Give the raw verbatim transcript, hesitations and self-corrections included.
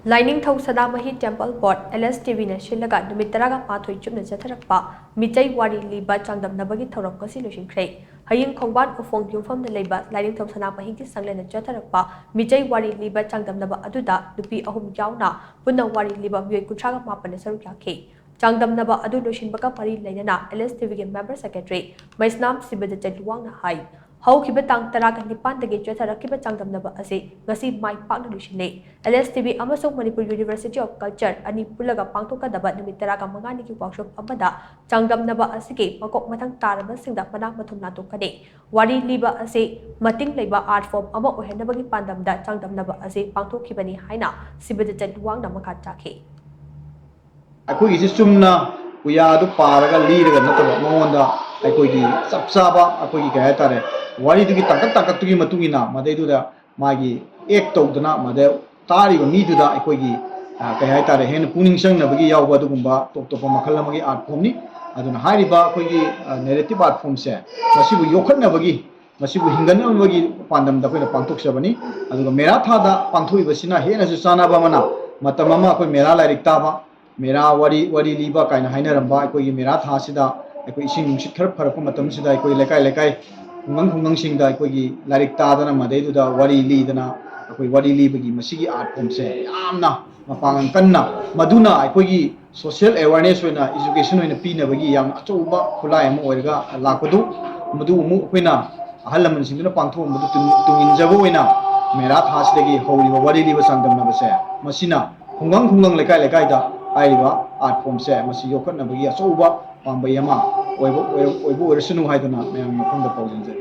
ꯂꯥꯏꯅꯤꯡꯊꯧ ꯁꯅꯥꯃꯍꯤ temple ꯕꯣꯔꯗ, LSTBꯅ ꯁꯤꯜꯂꯒ ꯅꯨꯃꯤꯠ ꯇꯔꯥꯒ ꯃꯥꯊꯣꯏ ꯆꯨꯞꯅ ꯆꯠꯊꯔꯛꯄ ꯃꯤꯇꯩ ꯋꯥꯔꯤ ꯂꯤꯕ ꯆꯥꯡꯗꯝꯅꯕꯒꯤ ꯊꯧꯔꯝ ꯉꯁꯤ ꯂꯣꯏꯁꯤꯟꯈ꯭ꯔꯦ꯫ ꯍꯌꯤꯡ ꯈꯣꯡꯕꯥꯟ ꯎꯐꯣꯡ ꯌꯨꯝꯐꯝꯗ ꯂꯩꯕ ꯂꯥꯏꯅꯤꯡꯊꯧ ꯁꯅꯥꯃꯍꯤꯒꯤ ꯁꯪꯂꯦꯟꯗ ꯆꯠꯊꯔꯛꯄ ꯃꯤꯇꯩ ꯋꯥꯔꯤ ꯂꯤꯕ ꯆꯥꯡꯗꯝꯅꯕ ꯑꯗꯨꯗ ꯅꯨꯄꯤ ꯑꯍꯨꯝ ꯌꯥꯎꯅ ꯄꯨꯟꯅ ꯋꯥꯔꯤ ꯂꯤꯕ ꯃꯤꯑꯣꯏ ꯀꯨꯟꯊ꯭ꯔꯥꯒ ꯃꯥꯄꯟꯅ ꯁꯔꯨꯛ ꯌꯥꯈꯤ꯫ ꯆꯥꯡꯗꯝꯅꯕ ꯑꯗꯨ ꯂꯣꯏꯁꯤꯟꯕꯒ ꯃꯔꯤ ꯂꯩꯅꯅ LSTBꯒꯤ member secretary ꯃꯩꯁꯅꯥꯝ ꯁꯤꯕꯗꯆꯟ ꯂꯨꯋꯥꯡꯅ ꯍꯥꯏ, ꯍꯧꯈꯤꯕ ꯇꯥꯡ ꯇꯔꯥꯒ ꯅꯤꯄꯥꯟꯗꯒꯤ ꯆꯠꯊꯔꯛꯈꯤꯕ ꯆꯥꯡꯗꯝꯅꯕ ꯑꯁꯤ ꯉꯁꯤ ꯃꯥꯏ ꯄꯥꯛꯅ ꯂꯣꯏꯁꯤꯜꯂꯦ꯫ LSTB ꯑꯃꯁꯨꯡ Manipur University of Culture ꯑꯅꯤ ꯄꯨꯜꯂꯒ ꯄꯥꯡꯊꯣꯛꯀꯗꯕ ꯅꯨꯃꯤꯠ ꯇꯔꯥꯒ ꯃꯉꯥꯅꯤꯒꯤ workshop ꯑꯃꯗ ꯆꯥꯡꯗꯝꯅꯕ ꯑꯁꯤꯒꯤ ꯃꯀꯣꯛ ꯃꯊꯪ ꯇꯥꯔꯕꯁꯤꯡꯗ ꯃꯅꯥ ꯃꯊꯨꯝ ꯂꯥꯟꯊꯣꯛꯀꯅꯤ꯫ ꯋꯥꯔꯤ ꯂꯤꯕ ꯑꯁꯤ ꯃꯇꯤꯡ ꯂꯩꯕ art form ꯑꯃ ꯑꯣꯏꯍꯟꯅꯕꯒꯤ ꯄꯥꯟꯗꯝꯗ ꯆꯥꯡꯗꯝꯅꯕ ꯑꯁꯤ ꯄꯥꯡꯊꯣꯛꯈꯤꯕꯅꯤ ꯍꯥꯏꯅ ꯁꯤꯕꯗꯆꯟ ꯂꯨꯋꯥꯡꯅ ꯃꯈꯥ ꯇꯥꯈꯤ꯫ ꯑꯩꯈꯣꯏꯒꯤꯁꯤ ꯆꯨꯝꯅ ꯄꯨꯌꯥꯗꯨ ꯄꯥꯔꯒ ꯂꯤꯔꯒ ꯅꯠꯇꯕ, ꯃꯉꯣꯟꯗ ꯑꯩꯈꯣꯏꯒꯤ ꯆꯞ ꯆꯥꯕ ꯑꯩꯈꯣꯏꯒꯤ ꯀꯩ ꯍꯥꯏꯇꯥꯔꯦ, ꯋꯥꯔꯤꯗꯨꯒꯤ ꯇꯥꯡꯀꯛ ꯇꯥꯡꯀꯛꯇꯨꯒꯤ ꯃꯇꯨꯡ ꯏꯟꯅ ꯃꯗꯩꯗꯨꯗ ꯃꯥꯒꯤ act ꯇꯧꯗꯅ, ꯃꯗ ꯇꯥꯔꯤꯕ ꯃꯤꯗꯨꯗ ꯑꯩꯈꯣꯏꯒꯤ, ꯑ, ꯀꯩ ꯍꯥꯏꯇꯥꯔꯦ, ꯍꯦꯟꯅ ꯄꯨꯛꯅꯤꯡ ꯆꯪꯅꯕꯒꯤ ꯌꯥꯎꯕ ꯑꯗꯨꯒꯨꯝꯕ ꯇꯣꯞ ꯇꯣꯞꯄ ꯃꯈꯜ ꯑꯃꯒꯤ art formꯅꯤ꯫ ꯑꯗꯨꯅ ꯍꯥꯏꯔꯤꯕ ꯑꯩꯈꯣꯏꯒꯤ, ꯑ, narrative art formꯁꯦ ꯃꯁꯤꯕꯨ ꯌꯣꯛꯈꯠꯅꯕꯒꯤ, ꯃꯁꯤꯕꯨ ꯍꯤꯡꯒꯠꯅꯕꯒꯤ ꯄꯥꯟꯗꯝꯗ ꯑꯩꯈꯣꯏꯅ ꯄꯥꯡꯊꯣꯛꯆꯕꯅꯤ꯫ ꯑꯗꯨꯒ ꯃꯦꯔꯥ ꯊꯥꯗ ꯄꯥꯡꯊꯣꯛꯏꯕꯁꯤꯅ ꯍꯦꯟꯅꯁꯨ ꯆꯥꯟꯅꯕ ꯑꯃꯅ, ꯃꯇꯝ ꯑꯃ ꯑꯩꯈꯣꯏ ꯃꯦꯔꯥ ꯂꯥꯏꯔꯤꯛ ꯇꯥꯕ, ꯃꯦꯔꯥ ꯋꯥꯔꯤ, ꯋꯥꯔꯤ ꯂꯤꯕ ꯀꯥꯏꯅ ꯍꯥꯏꯅꯔꯝꯕ ꯑꯩꯈꯣꯏꯒꯤ ꯃꯦꯔꯥ ꯊꯥꯁꯤꯗ ꯑꯩꯈꯣꯏ ꯏꯁꯤꯡ ꯅꯨꯡꯁꯤꯠ ꯈꯔ ꯐꯔꯛꯄ ꯃꯇꯝꯁꯤꯗ ꯑꯩꯈꯣꯏ ꯂꯩꯀꯥꯏ ꯂꯩꯀꯥꯏ, ꯈꯨꯡꯒꯪ ꯈꯨꯡꯒꯪꯁꯤꯡꯗ ꯑꯩꯈꯣꯏꯒꯤ ꯂꯥꯏꯔꯤꯛ ꯇꯥꯗꯅ, ꯃꯗꯩꯗꯨꯗ ꯋꯥꯔꯤ ꯂꯤꯗꯅ, ꯑꯩꯈꯣꯏ ꯋꯥꯔꯤ ꯂꯤꯕꯒꯤ ꯃꯁꯤꯒꯤ art formꯁꯦ ꯌꯥꯝꯅ ꯃꯄꯥꯡꯒꯜ ꯀꯟꯅ, ꯃꯗꯨꯅ ꯑꯩꯈꯣꯏꯒꯤ social awareness ꯑꯣꯏꯅ, education ꯑꯣꯏꯅ ꯄꯤꯅꯕꯒꯤ ꯌꯥꯝꯅ ꯑꯆꯧꯕ ꯈꯨꯠꯂꯥꯏ ꯑꯃ ꯑꯣꯏꯔꯒ ꯂꯥꯛꯄꯗꯨ, ꯃꯗꯨ ꯑꯃꯨꯛ ꯑꯩꯈꯣꯏꯅ ꯑꯍꯜ ꯂꯃꯟꯁꯤꯡꯗꯨꯅ ꯄꯥꯡꯊꯣꯛꯑꯝꯕꯗꯨ ꯇꯨꯡ-, ꯇꯨꯡ ꯏꯟꯖꯕ ꯑꯣꯏꯅ ꯃꯦꯔꯥ ꯊꯥꯁꯤꯗꯒꯤ ꯍꯧꯔꯤꯕ ꯋꯥꯔꯤ ꯂꯤꯕ ꯆꯥꯡꯗꯝꯅꯕꯁꯦ, ꯃꯁꯤꯅ ꯈꯨꯡꯒꯪ ꯈꯨꯡꯒꯪ, ꯂꯩꯀꯥꯏ ꯂꯩꯀꯥꯏꯗ ꯍꯥꯏꯔꯤꯕ art formꯁꯦ ꯃꯁꯤ ꯌꯣꯛꯈꯠꯅꯕꯒꯤ ꯑꯆꯧꯕ ꯄꯥꯝꯕꯩ ꯑꯃ ꯑꯣꯏꯕ, ꯑꯣꯏꯕ ꯑꯣꯏꯔꯁꯅꯨ ꯍꯥꯏꯗꯨꯅ ꯃꯌꯥꯝꯒꯤ ꯃꯐꯝꯗ ꯄꯥꯎꯖꯦꯜꯖꯔꯤ꯫